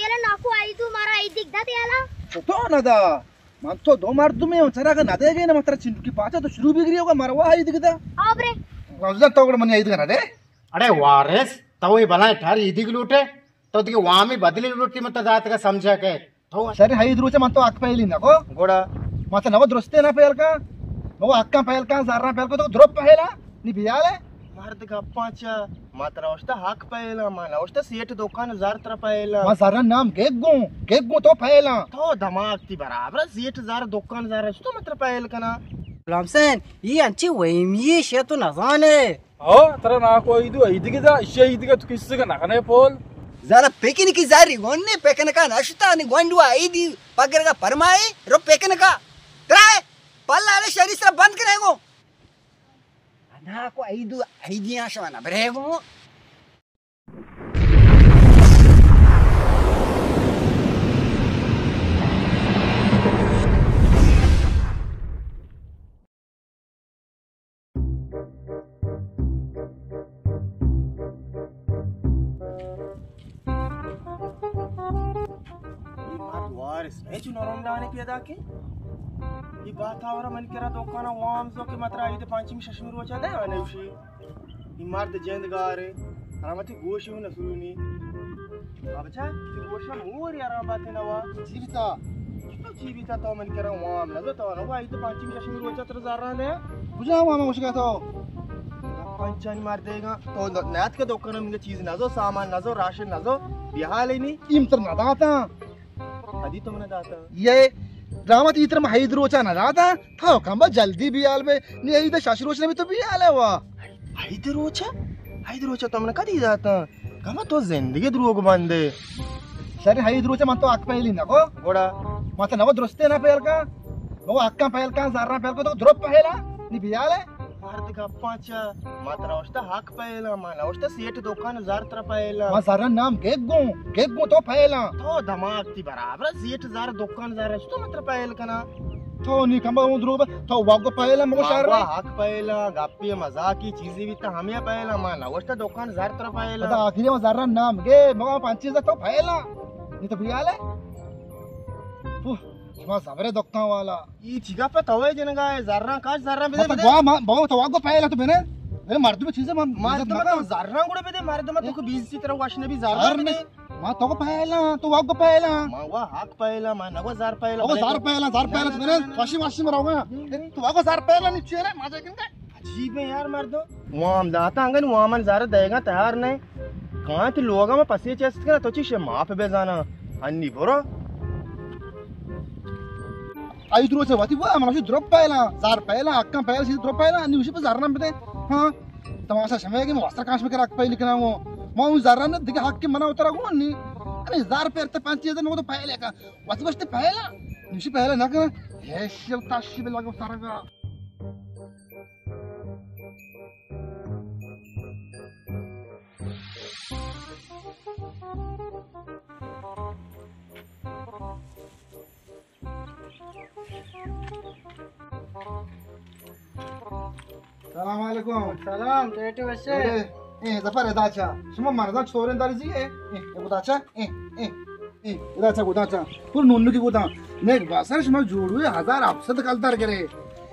الا ناکو عیدو مارا عید دیگ داتے الا؟ چطور ندا؟ من تو دو مردمے ہوں، چرا کہ ندے گئے نا، من ترا چنکی پاچا تو شروع بگری ہوگا، مروا عید دیگ دا۔ آبرے۔ روزا تو گڑا من عید دیگ ندے؟ اڑے وارث، تو یہ بلائیں ٹھار عید دیگ لوٹے، تو دیگه وامی بدلی لوٹی، من تو ذات کا سمجھا کہ تو شر عید روچ من تو حق پہلی نہ کو۔ گڑا؟ من تو نو درستے نہ پہل کا، نو حقاں پہل کا، زراں پہل کا، تو درو پہلا، نی بیال ہے۔ مرد گپاں چا، ما ترا اوشتا حق پہلا، ما نہ اوشتا سیٹ دکان زر ترا پہلا۔ ما زراں نام گگوں، گگوں تو پہلا۔ تو دماغ تی برابر، سیٹ زر دکان زر است تو متر پہل کنا۔ غلام حسین، یہ انچی وہمی ہے، شے تو نزانے۔ او، ترا ناکو عیدو عید دیگ دا، اشی عید دیگ تو کس کا نہ کنے پول۔ زرا پکنکی زری گون نے، پکنکا نشتا نی گونڈو عیدی پگرگا پرمائے، رو پکنکا۔ ترائے، پل آلے شری سرا بند کنے گو۔ ناکو عیدو عیدیاں شما نہ برے گو۔ اے مرد وارث نہ چو نرم دانے پیدا کے۔ اے بات آورا من کرا دکانا وام زو کہ مترا عید پنچمی ششمی روچا دے آنے اوشی۔ اے مرد جند گارے۔ آرامتی گوشی ہوں نسلونی۔ بابا چا، تی گوشا مور آرام باتے نوا۔ جیوتا۔ تو چی بیتا تو من کرا وام نزو تو نوا، عید پنچمی ششمی روچا تر زراں دے۔ کجا وام گوشگا تو؟ پنچانی مردے گا۔ تو نیات کے دکان منگے چیز نزو، سامان نزو، راشن نزو، بے حال ہی نہیں۔ ایم تر نداتا۔ ادی تو من داتا۔ یہ رحمت ایتر ما عید روچا نداتا۔ تو کم با جلدی بیال بے۔ نی عید شش روچ نبی تو بیال ہے وا۔ عید روچا؟ عید روچا تو من کدی داتا؟ کما تو زندگی دروگ بندے۔ شر عید روچا من تو حق پہلی نہ کو۔ گڑا؟ ما تو نو درستے نہ پہل کا۔ نو حقاں پہل کا، زراں پہل کا، تو درو پہلا۔ نی بیال ہے۔ مرد گپاں چا، ما ترا اوشتا حق پہلا، ما نہ اوشتا سیٹ دکان زر ترا پہلا۔ ما زراں نام گگوں، گگوں تو پہلا۔ تو دماغ تی برابر، سیٹ زر دکان زر است تو متر پہل کنا۔ تو نی کمبا اون دروگ بہ، تو واگو پہلا مگو شہر وا۔ حق پہلا، گپی مزاقی چیزی بیتا ہمیں پہلا، ما نہ اوشتا دکان زر ترا پہلا۔ بتا آخری ما زراں نام گے، مگا پنچ چیز تو پہلا۔ نی تو بیال ہے۔ پوہ، شما زبرے دکان والا۔ ای چیگا پہ توے جنگا ہے، زراں کاش زراں بدے، مطلب بدے۔ وا ما، بابا تو واگو پہلا تو بنے۔ میرے مردم چیزے ما، مردم تو زراں گڑا بدے، مردم تو کو بیس سی طرح واش نبی زراں بدے۔ ما تو کو پہلا، تو واگو پہلا۔ ما وا حق پہلا، ما نگو زر پہلا۔ او زر پہلا، زر پہلا تو بنے۔ واشی واشی مراؤ گا۔ تو واگو زر پہلا نہیں چیرے، ما جا کن کا۔ عجیب ہے یار مردم۔ وام داتا انگن وامن زر دے گا تیار نہیں۔ کہاں تی لوگا ما پسی چست کنا تو چی شے ماپ بے زانا۔ انی برو۔ آئی درو سے واتی بوا، من اشی درو پہلا، زار پہلا، اکاں پہلا، سی درو پہلا، انی اشی پہ زار نام بدے۔ ہاں، تماشا شمے کہ من واسطہ کاش میں کرا پہلی کنا ہوں۔ ما اون زار نہ دگہ حق کے منا اترا گون نی۔ انی زار پہ ارتے پانچ چیز نو تو پہلے کا۔ واتی گوشتے پہلا، نشی پہلا نہ کنا۔ ہے شیل تاشی بے لگو سرگا۔ سلام علیکم۔ سلام، ٹیٹو بچے۔ اے، اے، ظفر، ادا چا۔ شما مردان چطوریں داری جی؟ اے، اے، ادا چا۔ اے، اے، اے، ادا چا، گدا چا۔ پر نونو کی گدا۔ نیک باسر شما جوڑوے ہزار ہفت سد کلدار کرے۔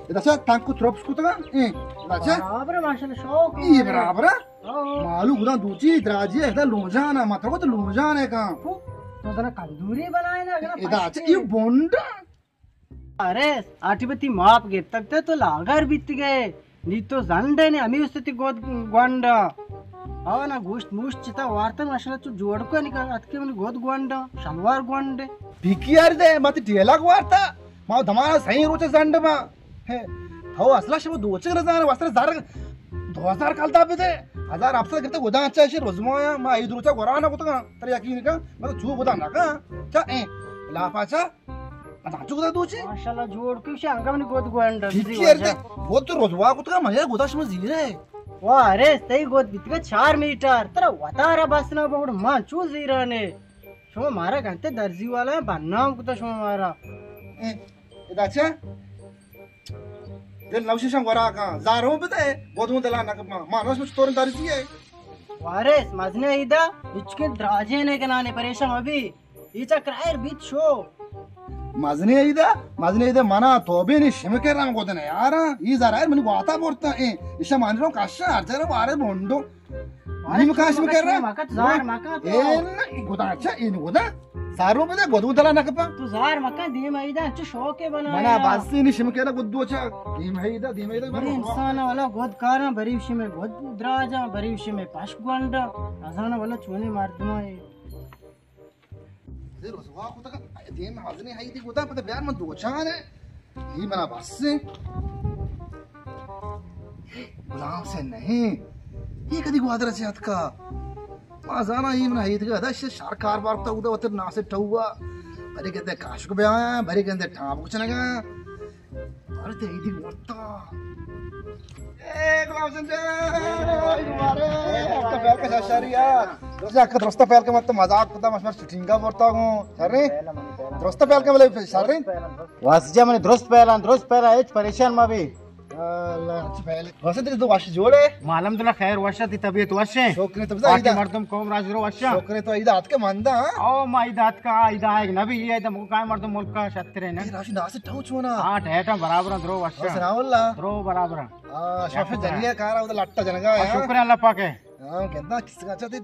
ادا چا، تانکو تروپس کتگا۔ اے، ادا چا۔ برابر، ماشاءاللہ، شوق اے ہے۔ برابر۔ ہاں۔ مالو گداں دوچی دراجی ہے، ادا لونجان ہے، مطلب تو لونجان ہے کان۔ تو، تو زنا کندوری بنائے نا، اگنا ادا پشتی۔ اچھا، یہ بونڈا۔ ارے، آٹی بتی ماپ گپتگ تے تو لاگر بیت گئے۔ نی تو زنڈ ہے نے، ہمیں اس تی گود گونڈا۔ آو نا گوشت موشت چتا وارتا، ماشاءاللہ تو جوڑ کو نکا، اتکے منی گود گونڈا، شلوار گونڈے۔ بیکی یار دے، مت ڈیلاگ وارتا۔ ما دمانا سہی روچ زنڈ ما۔ ہے، تو اصلا شما دوچگ نزانے، واسطہ زر دو ہزار کلدار بدے، ہزار ہفت سد گپتے گدان چا شی رزمایا، ما ای دروچا گورا نہ کتگا، تر یقین کن، ما تو چو گدا نہ کن، چا اے، لاپا چا، ما چو گدا دوچے؟ ماشاءاللہ جوڑ کیو شی انگا منی گد گوانڈ، ٹھیک ہے، گد تو رزوا کتگا، ما یہ گدا شما زیرے۔ واہ، ارے، تئی گد بیتگا چار میٹر، ترا وتارا بس نہ بوڑ، ما چو زیرانے۔ شما مارا گنتے درزی والا بنام کتا شما مارا۔ اے، ادا چا؟ دل نوشیشاں گورا کاں، زارو بدے، گودوں دلا نکپاں۔ ما نوش مچ تورن داری چیے۔ وارث، مزنے ایدا، ہچکیں دراجے نے کنانے، پریشان مبی۔ ای چکر ایر بیت شو. مزنی ایدا، مزنی ایدا منا تو بینی شمکے رنگ گودن یارا. ای زرا منی گواتا برتا ایں. ایشا مانی رو کشا ہر جگہ وارے بونڈو. نیم کاش مکر رہا. مکت زار مکت. اے نہ، ای گودا اچھا، ای نہ گودا. زارو بدے، گودو دلا نہ کپا. تو زار مکن، دیم ایدا چو شوکے بنا. منا بس ای نی شمکے نا گودو اچھا. دیم ایدا، دیم ایدا. بری انسان والا گود کاراں، بری وشی میں گود دراجاں، بری وشی میں پش گونڈا. ازانا والا چونے مردماں. زیر رسوا کتگ، دیم ہزنی ہئی دی گودا، پتہ بیار من دوچان ہے. یہ منا بس ہے. غلام سے نہیں. یہ کدی گوادر سے اتکا. ما زانا یہ من ہئی دی گودا، شر کار بار تا گودا، وتر ناسے ٹوا. بری گندے کاشک بیا، بری گندے ٹام کچھ نگا. ارے تئی دی ورتا. اے غلام حسین جان، اے مبارک. تو پہل کا شاشاری یار. جا کہ درست پہل کا مت مذاق کتا، مشمر شوٹنگا ورتا گوں. شریں؟ درست پہل کا بلے شریں؟ واس جا من درست پہلا، درست پہلا، ہچ پریشان ما بی. اللہ، اچھا پہلے. واسے تو واش جوڑے؟ ما الحمدللہ خیر وش، تی طبیعت وش ہے؟ شکر ہے، تو بتا باقی ایدا. مردم قوم راج رو وش ہے؟ شکر ہے، تو ایدا آت کے ماندا، ہاں؟ او ما ایدا آت کا، ایدا ایک نبی، یہ ایدا مکو کائے مردم ملک کا شتر ہے نا. اے راشی ناسے ٹاؤ چونا. ہاں، ٹھیٹا برابر درو وش ہے. ثناء اللہ. درو برابر. ہاں، شاف دریا کارا ادھر لٹا جنگا ہے. شکر ہے اللہ پاک ہے. ہاں، گندا کس کا چاہتے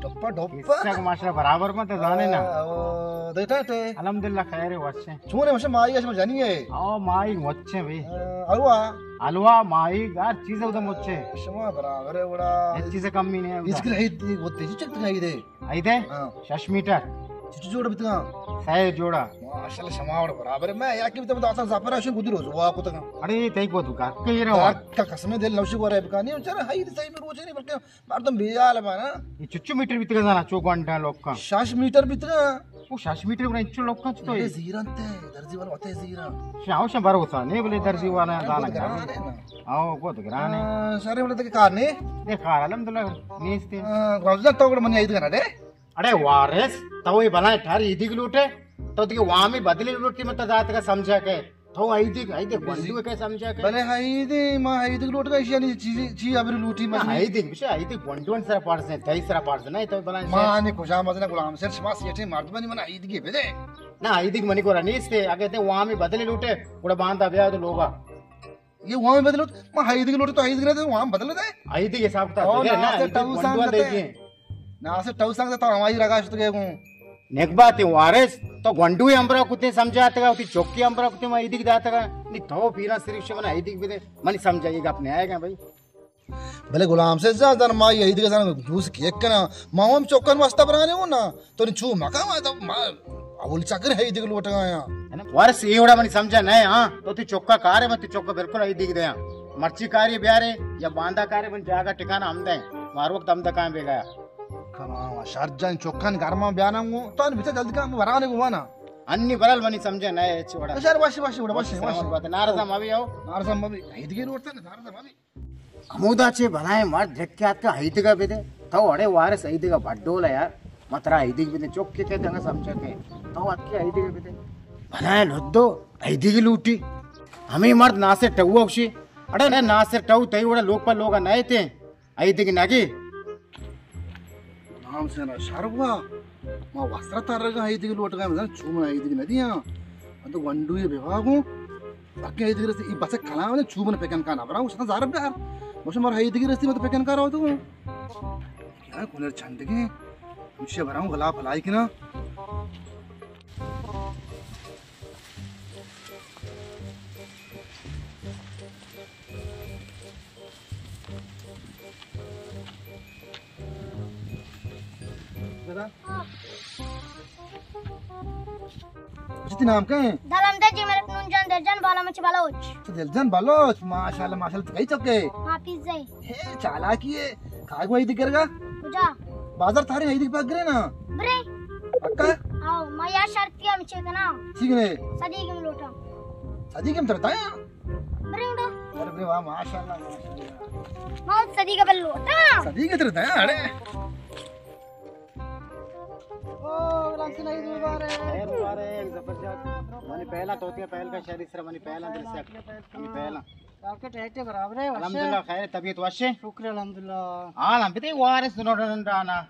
ڈپا ڈپا. سک ماشاءاللہ برابر مت زانے نا. او، دیتا تے. الحمدللہ خیر ہے، وش ہے. چون ہے، ماشاءاللہ مائی اش جانی ہے. او مائی وچے بھائی. ہاں، الوا. الوا مائی ہر چیز ادھر مچے. شما برابر ہے وڑا. ایک چیز کمی نہیں ہے اس ادھر. کے لیے ہوتے چکت نہیں دے. ایدے؟ ہاں. شش میٹر. چچو جوڑ بیتگاں؟ سئے جوڑا. ماشاءاللہ، شما وڑ برابر ہے. میں یا کہ بیتم داسا زپرا شن گدی روز وا کتگاں. اڑے تئی کو تو کا کہی رہا. کا قسم دل نوشی گورے بکانی چرا ہئی سہی میں روچے نہیں، بلکہ مردم بیال بانا. یہ چچو میٹر بیتگا زانا چو گونڈا لوکاں. شش میٹر بیتگا. او شش میٹر گڑا انچو لوکاں چتو اے؟ زیران تے، درزی والا ہوتے زیران. شاو شا بھروسہ نہیں بلے درزی والا زانا گران ہے نا. آو گود گران ہے. شرے بلے تک کار نہیں؟ دے کار الحمدللہ نیستے. گوزا تو گڑا منی عید گنا دے. اڑے وارث، تو یہ بلائیں ٹھاری عیدی کی لوٹے، تو تکی وامی بدلی لوٹی مت ذات کا سمجھا کے. تو ایدی، ایدی گونڈو کے سمجھا کے. بلے ایدی، ما ایدی لوٹ کا ایشی یعنی چیزی، چی ابری لوٹی مجنی. ایدی بشے، ایدی گونڈون سر پارسے، تئی سر پارسے، نہیں تو بلائیں. ما نے کجا مزنا غلام سر، شما سیٹے مردمانی من ایدی کے بدے. نہ، ایدی منی گورا نیستے، اگے تے وامی بدلی لوٹے، گڑا باندا بیا تو لوگا. یہ وام بدلو، ما ہیدی لوٹ تو ہیدی گرے تو وام بدل دے. ہیدی حساب کتاب او دے نا، ناسے ہیدی ٹاؤ گونڈو سانگ دے تے. دیے. ناسے ٹاؤ سانگ تو ہماری رگا شت گئے گوں. نیک بات ہے وارث، تو گونڈو ہی امبرا کتے سمجھاتے گا، تی چوکی امبرا کتے ما ہیدی داتا گا. نی تو پیرا صرف شمن ہیدی بدے، منی سمجھا یہ گپ نہیں آئے گا بھائی. بلے غلام سے زیادہ ما یہ ہیدی زن دوست کیک کنا، ما ہم چوکن واسطہ برانے ہوں نا. تو نی چو مکا ما تو ما اول چکر ہیدی لوٹگا یا. ہے نا؟ وارث یہ وڑا منی سمجھا نہیں، ہاں؟ تو تی چوکا کارے، من تی چوکا بالکل ہیدی دے. مرچی کاری بیارے یا باندا کارے، من جاگا ٹکانا ہم دے. مار وقت ہم دکان بے گیا. کما شر جان چوکن گرما بیانا گو، تو ان بیتا جلد کا ورانے گو وانا. انی برل منی سمجھا نہیں چوڑا. شر واشی واشی وڑا واشی واشی. نارزا ما بھی آؤ. نارزا ما بھی ہیدی لوٹتا نا، نارزا ما بھی. ہمودا چے بلائیں مرد جھکے آتکا ہیدگا بدے. تو اڑے وارث ہیدگا بڈول ہے یار. ما ترا ہیدگ بدے چک کے کہتے ہیں سمجھا کے. تو آتکے ہیدگا بدے. بلائیں لدو ہیدگ لوٹی. ہمیں مرد ناصر ٹو اوشی. اڑے ناصر ٹو تئی وڑا لوگ پر لوگا نئے تے. ہیدگ نگی. نام سے نا شر ہوا. ما واسطہ تر رگا ہیدگ لوٹگا، مزن چومن ہیدگ ندیاں. من تو گونڈوی بے واگوں. بکے ہیدی رسی، ای بس کلام نے چوبن پکن کا نبرا، اس زار بیار. مش مر ہیدی رسی مت پکن کا رو تو. کیا کنر چندگے؟ مش براؤں غلا بھلائی کنا. بچی، تئی نام کئے؟ دلم دے جی میرے نون جان دل جان بالا مچ بلوچ. تو دل جان بلوچ، ماشاءاللہ، ماشاءاللہ، تو کئی چکے؟ ما پیزے. ہے، چالاکی ہے. کائے گو ہیدی گرگا؟ کجا؟ بازار تھارے ہیدی پاک گرے نا؟ برے. پکا؟ آؤ، ما یا شرط کیا مچے کنا. ٹھیک ہے. صدیق میں لوٹا. صدیق میں ترتا ہے؟ برے اڑا. ارے برے واہ، ماشاءاللہ، ماشاءاللہ. ما صدیق بل لوٹا. صدیق میں ترتا ہے، اڑے. او، غلام سنائی دو بارے. خیر بارے، زبردست. منی پہلا توتیا پہل کا شہری سر منی پہلا دل سے. منی پہلا. ڈاکٹر ٹیٹے برابر ہے، وش ہے؟ الحمدللہ، خیر، طبیعت وش ہے؟ شکر الحمدللہ. حال ہم بتے وارث نو ڈنڈانا.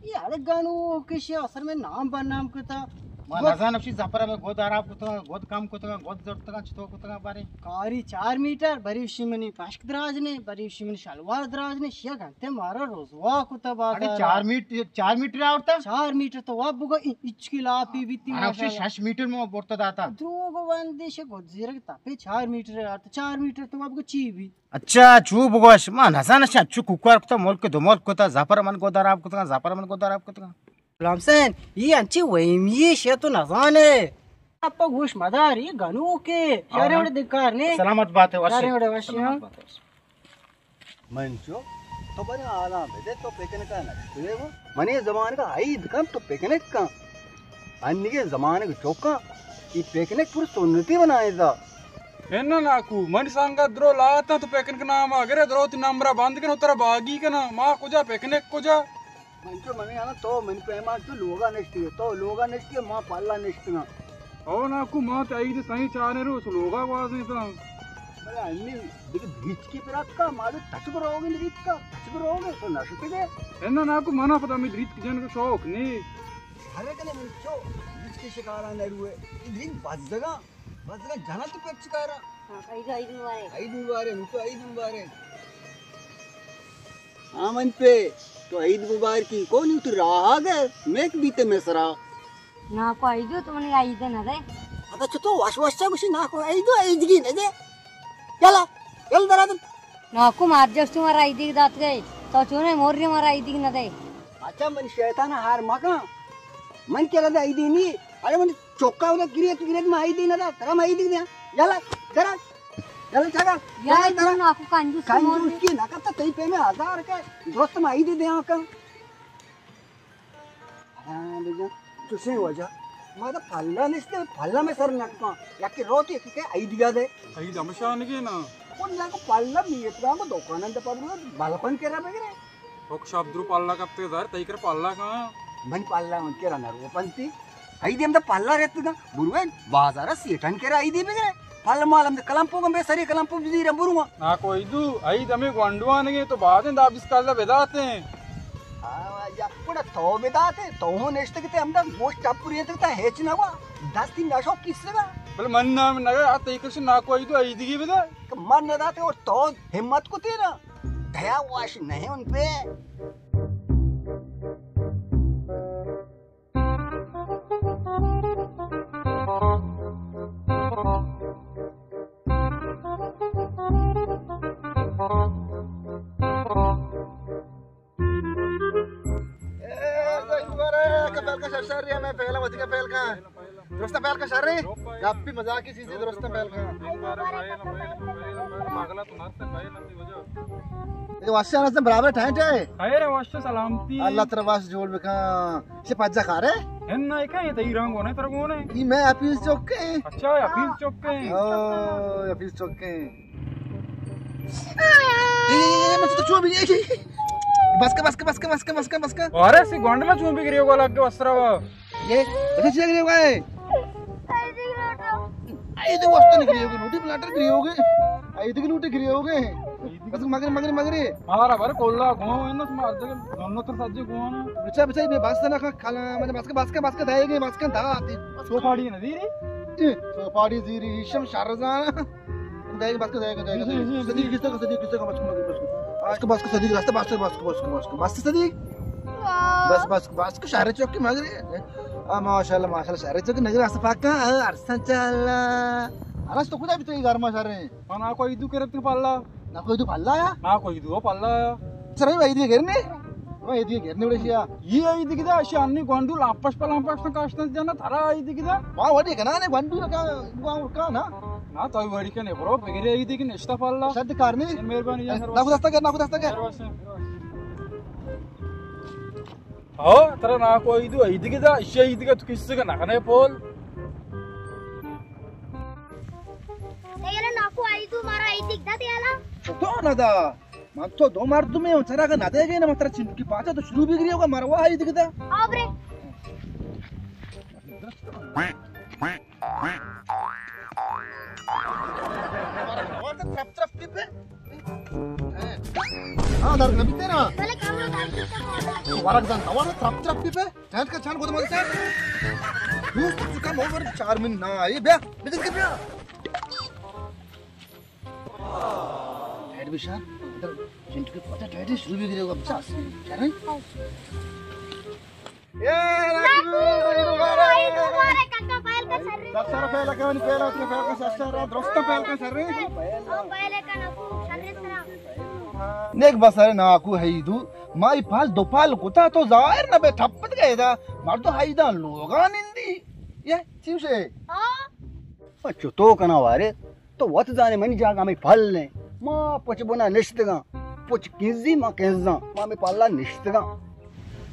اے اڑے گنوکے، شی اصل میں نام بدنام کتا۔ ما گد۔ نزانم شی زپر میں گد حراب کتگا، گد کم کتگا، گد زرتگا، چطور کتگا بارے؟ کاری چار میٹر، بری شی منی پشک دراج نے، بری شی منی شلوار دراج نے، شی گھنٹے مارا رسوا کتا بازار۔ اڑے چار میٹر، چار میٹر آورتا؟ چار میٹر تو واب بگو، ای-، اچکی لاپی بیتی انا ماشاءاللہ۔ شش میٹر مو برتا داتا۔ دروگ بندے، شی گد زیرگ تپے چار میٹر آورتا، چار میٹر تو واب بگو چی بی؟ اچھا، چو بگوش، ما نزانش، چو کوکار کتا، ملک دو ملک کتا، زپر من گد حراب کتا، زپر من گد حراب کتا۔ غلام حسین، یہ انچی وہمی ہے، شے تو نزانے۔ اپا گوش مدار، یہ گنوکے، ہاں، شارے ہاں۔ وڑے دکار نے۔ سلامت بات ہے، وش۔ شارے وڑے وش، سلامت ہاں۔ بات ہے، وش۔ من چو، تو بنے حالاں بدے، تو پکنک ءَ نشتگے گو۔ منی زمانگ ءَ عید کن، تو پکنک کن۔ انیگیں زمانگ چوکاں، ای پکنک پر سنتی بنائیں دا۔ اناں ناکو، منی سنگت درو لاتاں، تو پکنک نام ءَ گرے، درو تی نمبر ءَ بند کن، ترا باگی کناں، ما کجا پکنک کجا؟ من چو منی آنا تو منی پیما تو لوگا نشتی، تو لوگا نشتی، ما پلا نشتگاں۔ او ناکو، ما تئی عید سہی چاریں روچ لوگا گوازینتاں۔ بلے انی دگہ دریچکی پر اتکا، ما دو تچک روگیں دریچکا، تچک روگیں تو نشتگے۔ اناں ناکو، منا پدا ہمے دریچک جنگ شوق نی۔ ہر کنے من چو دریچکی شکارا نروے، اے دریچک بزگا، بزگا جنت پچکارا۔ ہاں، عید، عید مبارک۔ عید مبارک، تو عید مبارک۔ ہاں من پہ، تو عید مبارکی کو نی تو راہ آ گئے، میک بیتے میں سرا۔ ناکو عیدو تو منی عید نہ دے۔ ادا چتو وش وش چا گوشی ناکو عیدو عیدگی نہ دے۔ یلا، یل درا دن۔ ناکو مار جس تو مارا عیدی دات گئے۔ تو چونے مور ری مارا عیدی نہ دے۔ اچھا من شیطان ہار مکا۔ من کیا لگا عیدی نی۔ ارے من چوکا ہوتا گریت گریت ما عیدی نہ دا۔ ترا ما عیدی دیا۔ یلا، درا۔ یلا چاگا۔ یا درا، درا۔ ناکو کنجوس کنجوس کی نہ کرتا تئی پہ میں ہزار کا۔ درست ما عیدی دیا کن۔ ہاں، بجا، چوشیں وجہ۔ ما دا پھلا نشتے، پھلا میں سر نکپاں۔ یکی روتی، یکی کہ عید یاد ہے۔ عید ہمیشہ آنگے نا۔ کون لاکھ پھلا میت گا کو دکان اندر پر بلپن کرا بگرے۔ ہک شپ درو پھلا کپتے دار، تئی کر پھلا کہاں؟ من پھلا من کرا نہ رو پنتی۔ عید ہم دا پھلا رہتے گا، بروین بازارا سیٹن کرا عیدی بگرے۔ پل مال ہم کلمپو گم بے سری کلمپو زیرا برواں۔ ناکو عیدو، عید ہمیں گونڈوانگے تو بازیں دہ بیست کلدار بداتے۔ آ، یا پڑا تو بداتے، تو ہوں نشتے کتے ہم دا گوشت چپری تے تا ہیچ نہ وا۔ دستی نشو کس لگا؟ بل من نام نگا، آ تئی کش ناکو عیدو عیدگی بدا۔ من نہ داتے اور تو ہمت کو تیرا۔ دیا واش نہیں ان پہ۔ اے، زنگ بارے، کہ پہل کا شر شر رہی ہے، میں پہلا وتی کا پہل کا۔ درست پہل کا شر رہی؟ گپی مزاقی چیزیں درست پہل کا۔ اے واشا رستم برابر ٹھائیں ٹھائیں۔ خیر ہے، وش سلامتی۔ اللہ ترا وش جوڑ بکن۔ چہ پجا کارے؟ ہن نہ کہیں تئی رنگ ہونے تر گونے۔ ای میں آفیس چوکے۔ اچھا، آفیس چوکے۔ او، آفیس چوکے۔ اے، اے، اے، من تو چو بھی، اے، اے، اے۔ بس کا، بس کا، بس کا، بس کا، بس کا، بس کا۔ ارے سی گونڈلا چون بھی گریو گا لگ کے وسرا وا۔ یہ، اچھا، چیز گریو گا ہے۔ عید واسطے نہ گریو گے، نوٹی پلاٹر گریو گے۔ عید کی نوٹی گریو گے۔ بس مگر، مگر، مگر۔ مارا بر کولا گون ہے نا، مار جگہ دونوں تر سجے گون ہے۔ بچا، بچا، یہ بس نہ کھا، کھالا، مجھے بس کے، بس کے، بس کے دائے گے، بس کے دا آتی۔ سو پاڑی نہ دی ری؟ اے، سو پاڑی زیری، شم شرزان۔ دائے گے، بس کے، دائے گے، دائے گے۔ جی، جی، جی۔ صدیق، کس کو، صدیق، کس کو، بس کو، بس کو۔ آج کو بس کو، صدیق، راستے بس کو، بس کو، بس کو، بس کو۔ بس صدیق۔ بس، بس، بس کو، شہر چوکی مگر۔ آ، ماشاءاللہ، ماشاءاللہ، شہر چوکی نگر است پاکا، آ، ارسن چالا۔ ارس تو کجا بیتے گھر ما شہر؟ من ناکو عیدو کرت پالا۔ ناکو عیدو پالا یا؟ ناکو عیدو پالا یا۔ سر، بھائی، عیدی گھر نے؟ بھائی، عیدی گھر نے بڑے شیا۔ یہ عید کی دا، شانی گونڈو لامپش پہ لامپش نہ کاشتن جانا، تھرا عید کی دا۔ ما وڈی کنا نے گونڈو کا، کا نا؟ نا، تو وڈی کنے برو، بغیر عید کی نشتا پالا۔ شد کار نے؟ مہربانی جان۔ ناکو دستا کر، ناکو دستا کر۔ ہاں، ترا ناکو عیدو عید کی دا، اشی عید کا تو کس کا نہ کنے پول۔ تیلا ناکو عیدو مارا عید کی دا تیلا۔ تو نہ دا۔ من تو دو مردمے ہوں، چرا کہ نہ دے گئے نا، من ترا چنکی پاچا تو شروع بھی گریو گا، مروا عید کی دا۔ آبرے۔ ترپ ترپ ٹپ ہے۔ ہاں، در نبی تیرا۔ بلے کم در۔ ورگ زن، ورگ ترپ ترپ پہ ٹینٹ کا چان گود مال چان۔ دوست چکا مو ور چار من نہ آئی، بیا، بجن کے بیا۔ ٹینٹ بشار، ادھر ٹینٹ کے پتہ ٹینٹ شروع بھی کرے گا، بچا، چل رہے ہیں؟ اے، ناکو، عید مبارک، کاکا، پہل کا شر۔ سر، سر، پہل کا، پہل کا، پہل کا، سر، سر، درست پہل کا شر۔ ہاں، پہل کا ناکو، شر سرا۔ نیک بسر ناکو عیدو، مائی پال دو پال کتا تو ظاہر نہ بے ٹپت گئے دا، مر تو عیدان لوگان اندی۔ یہ چیوشے؟ ہاں۔ چتو کنا وارے؟ تو وت زانے منی جاگہ ہمے پل ایں۔ ما پچ بنا نشتگاں۔ پچ کنزی ما کنزاں۔ ما ہمے پلا نشتگاں۔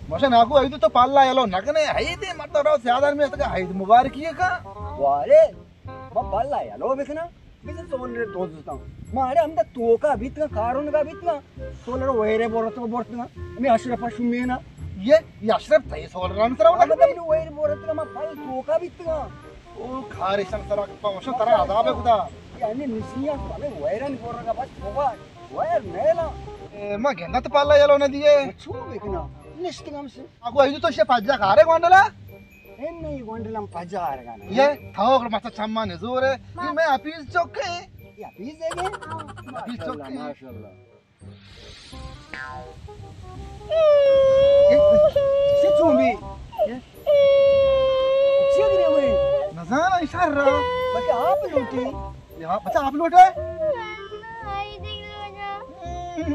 ماشا ناکو عید تو پلا یلو نکنے، عید مطلب رو سیادار میں تک عید مبارکی کا۔ وارے، ما پلا یلو بکنا، بزن سون رے دوزتاں۔ ما اڑے ہم دا توکا بیتگا، کارون کا بیتگا۔ سولر ویرے بورت بورتگا۔ ہمیں اشرف شمینا۔ یہ، یہ اشرف تھے سولر ہم سرا۔ ہم دا ویرے بورتگا، ما پل توکا بیتگا۔ او کھارے شن سرا پاوشن ترا عذاب ہے خدا۔ یعنی نسیاں تو ہمیں ویرن گورگا بس بوگا ویر نیلا۔ اے، ما گندا تو پالا یلو نہ دیے۔ چو بکنا؟ نشتگم سے۔ اگو ایدو تو شے پجا کارے گونڈلا؟ اے نہیں گونڈلم پجا آرگانا۔ یہ تھوک مت چمان زور ہے۔ یہ میں اپیز چوکے۔ یہ اپیز ہے گے؟ اپیز چوکے۔ ماشاءاللہ۔ چی چون بی؟ چی گری ہوئی؟ نزانا اشار را۔ بلکہ آپ لوٹی۔ یا بچہ آپ لوٹے؟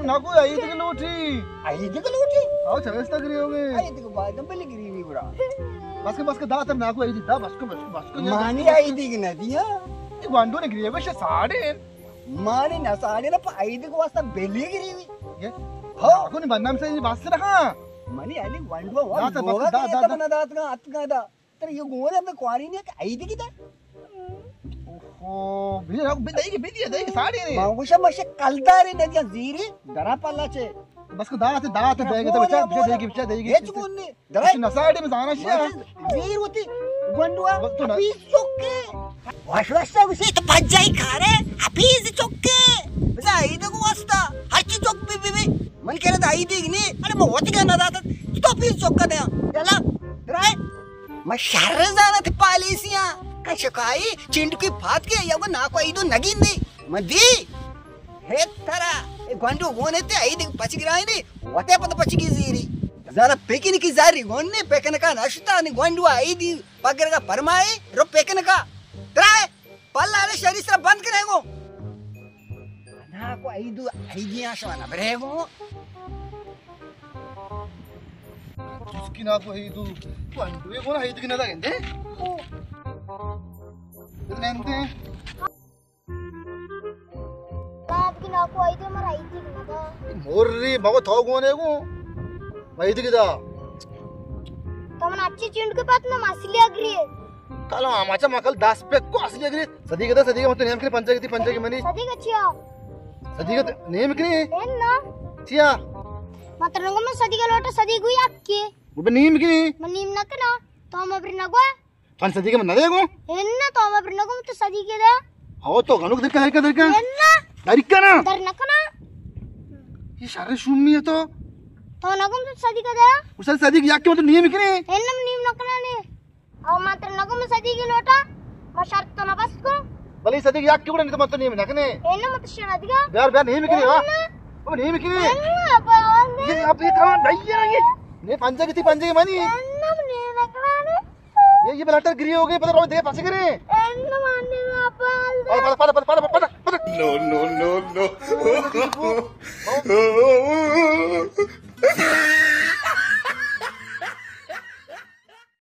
ناکو عید کی لوٹی۔ عید کی لوٹی؟ آو چویس تک گری ہوگی۔ عید کو بعد بلی گری ہوئی برا۔ بس کے بس کے دا تر ناکو عید دا بس کو بس کو بس کو۔ مانی عید کی نہ دیا۔ یہ گوانڈو نے گری ہوگی شے ساڑے۔ مانی نہ ساڑے نہ پا عید کو واسطہ بلی گری ہوئی۔ یہ؟ ہاں۔ آگو نہیں بنام سے یہ بس رہا۔ منی علی وانڈو وان دا، دا، بوگا دا، کہ دا، تب دا۔ نہ دات کا ات کا دا۔ تر یہ گون ہے کواری نے کہ عید کی دا۔ اوہو، بھی رہا، بھی دائی کی، بھی دیا، دائی کی ساڑے نے۔ مانگوشا مشے کلدارے نہ دیا زیری، درا پلا چے۔ بس کو دا تے، دا تے، دے گے تو بچا، بچا دے گے، بچا دے گے۔ ہچ گون نے۔ درائے۔ اچھا، نساڑی میں زانا شیا۔ زیر ہوتی۔ گونڈوا۔ بس تو نا۔ حفیظ چکے۔ واش واش تا اسے تو بجائی کارے۔ حفیظ چکے۔ بزا عید کو واسطہ۔ ہر چی چک بی بی بی۔ من کہہ رہا تھا عید ہی نہیں۔ ارے میں ہوتی کہنا تھا۔ تو حفیظ چکا دیا۔ چلا۔ درائے۔ میں شہر زانا تھے پالیسیاں۔ کشکائی چنڈ کی بات کے یا وہ ناکو عید نگین دی۔ من دی۔ ہے ترا۔ اے گونڈو گونے تے عید پچ گرائے نے۔ وتے پتہ پچگی زیری۔ زارا پکنکی زاری گون نے پکنکا نشتا نے گونڈو عیدی پگرگا پرمائے رو پکنکا۔ ترائے پلا نے شری سرا بند کرے گو۔ ناکو عیدو عیدیاں شوانا برے گو۔ جس کی ناکو عیدو۔ گونڈو گونا عید کی نہ لگندے۔ اتنے انتے۔ داد کی ناکو عید مر عید کی ندا۔ موری بابا تو گونے گو۔ عید کی دا۔ تو من اچھی چنڈ کے پات نہ مسلی اگری۔ کل ہم اچھا مکل دس پہ کو اصلی اگری۔ صدیق دا صدیق مت نیم کے پنجا کی پنجا کی منی۔ صدیق اچھا۔ صدیق نیم کے۔ اے نا۔ چیا۔ متر نگو میں صدیق لوٹا صدیق ہوئی اکی۔ وہ نیم کے۔ من نیم نہ کنا۔ تو ہم ابری نگو۔ تھن صدیقے من نہ دیگو؟ انا تو ما پر نگم تو صدیقے دے۔ او تو گنوک درکا، درکا، درکا۔ انا۔ درکا نا۔ در نکنا۔ یہ شر شومی ہے تو۔ تو نگم تو صدیقے دے۔ اسے صدیق یک کے تو نیم کنے۔ انا نیم نکنا نے۔ او ما تر نگم صدیقے لوٹا۔ ما شرط تو نہ بس کو۔ بلے صدیق یک کے بڑا نہیں تو مت نیم نکنے۔ انا مت شر دیگا۔ بیار، بیار نیم کنے، ہاں۔ انا۔ او نیم کنے۔ انا، اب آن دے۔ یہ اب یہ کہاں نہیں ہے یہ؟ نہیں، پنجا کی تھی، پنجا کی منی۔ انا نیم نکنا نے۔ یہ، یہ بلٹر گری ہو گئی، پتہ دے پاسے کرے۔ اے، نہ ماننے واپس۔ پتہ، پتہ، پتہ۔ No, no, no, no.